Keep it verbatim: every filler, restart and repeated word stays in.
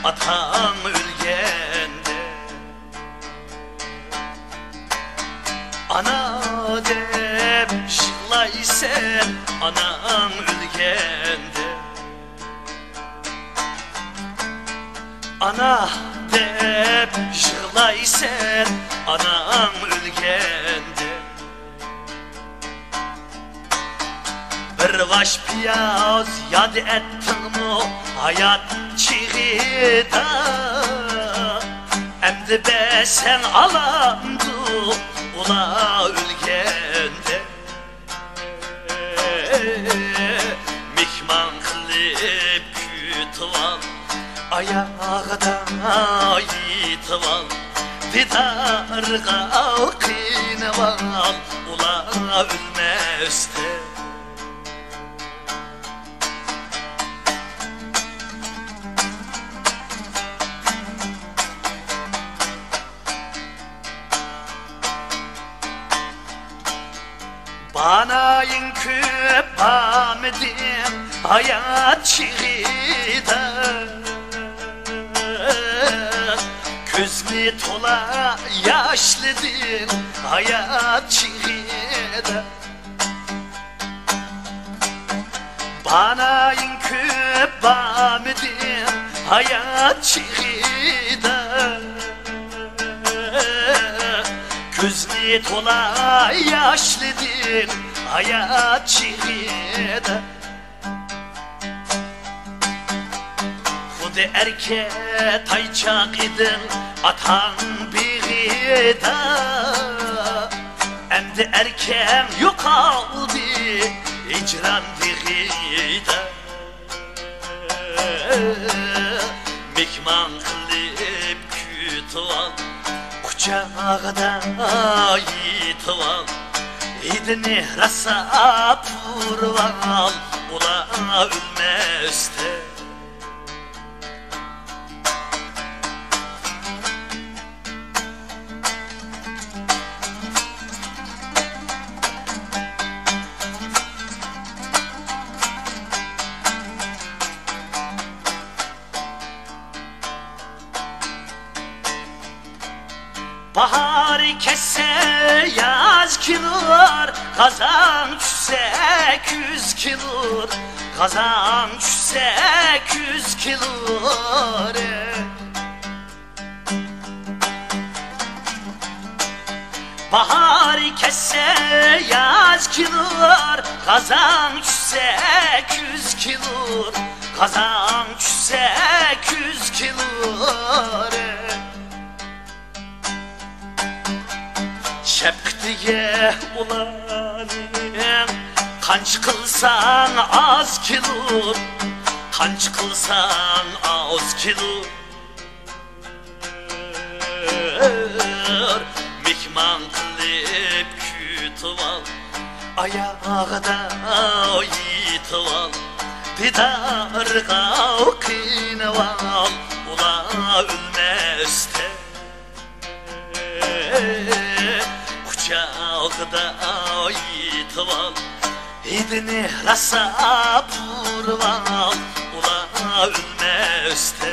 ئاتاڭ ئۆلگەندە، ئانا دەپ يىغلايسەن، ئاناڭ ئۆلگەندە. ئانا دەپ يىغلايسەن، ئاناڭ ئۆلگەندە. بىر باش پىياز ياد ئەتتىڭمۇ ھايات چېغىدا؟ ئەمدى بەرسەڭ ئالامدۇ ئۇلار ئۆلگەندە؟ مېھمان قىلىپ كۈتۈۋال، ئاياغىدا يېتىۋال، دىدارغا قىينىۋال، ئۇلار ئۆلمەستە. بانايىڭ كۆپ بارمىدىڭ ھايات چېغىدا؟ كۆزنى تولا ياشلىدىڭ ھايات چېغىدا. بانايىڭ كۆپ بارمىدىڭ ھايات چېغىدا؟ كۆزنى تولا ياشلىدىڭ ھايات چېغىدا. خۇددى ئەركە تايچاق ئىدىڭ ئاتاڭ بېغىدا. ئەمدى ئەركەڭ يوقالدى ھىجران بېغىدا. مېھمان قىلىپ كۈتۈۋال، قۇچاغىدا يېتىۋال، ھىدىنى راسا پۇرىۋال، ئۇلار ئۆلمەستە. باھار كەتسە ياز كېلۇر، غازاڭ چۈشسە كۈز كېلۇر، غازاڭ چۈشسە كۈز كېلۇر. باھار كەتسە ياز كېلۇر، غازاڭ چۈشسە كۈز كېلۇر، غازاڭ چۈشسە كۈز كېلۇر. شەپقىتىگە ئۇلارنىڭ قانچە قىلساڭ ئاز كېلۇر، قانچە قىلساڭ ئاز كېلۇر. مېھمان قىلىپ كۈتۈۋال، ئاياغىدا يېتىۋال، دىدارغا قىينىۋال، ئۇلار ئۆلمەستە. قۇچاغىدا يېتىۋال، ھىدىنى راسا پۇرىۋال، ئۇلار ئۆلمەستە.